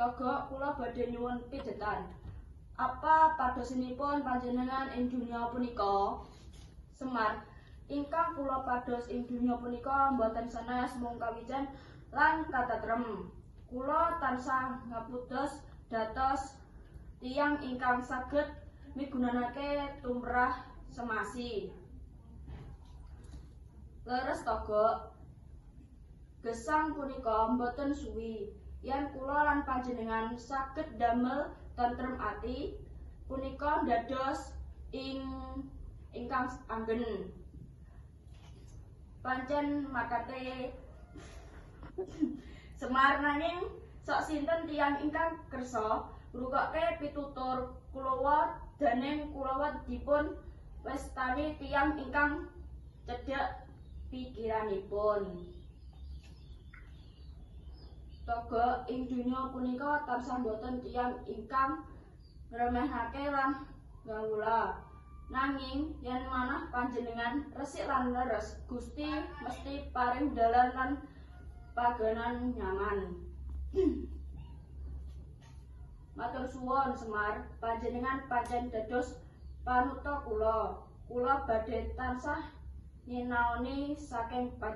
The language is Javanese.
Togok, kula badhe nyuwun pijetan. Apa padosanipun panjenengan ing dunya punika? Semar, ingkang kula pados ing dunya punika mboten sanes mung kawijen lan katentrem. Kula tansah ngapudos dados tiyang ingkang saged migunanake tumrah semasi. Leres, Togok. Gesang punika mboten suwi. Yen kula lan panjenengan saged damel tentrem ati, punika dados ingkang anggen. Pancen makate, Semar, nanging sok sinten tiyang ingkang kersa ngrungokke pitutur kulawa dening kulawa dipun wastani tiyang ingkang cedhak pikiranipun. Togok, ing donya punika tansah wonten tiyang ingkang ngremehake lan ngawula. Nanging yen manah panjenengan resik lan leres, Gusti mesti paring dalan lan panggonan nyaman. Matur suwun, Semar, panjenengan pancen dados panuta kula. Kula badhe tansah nyinaoni saking panjenengan.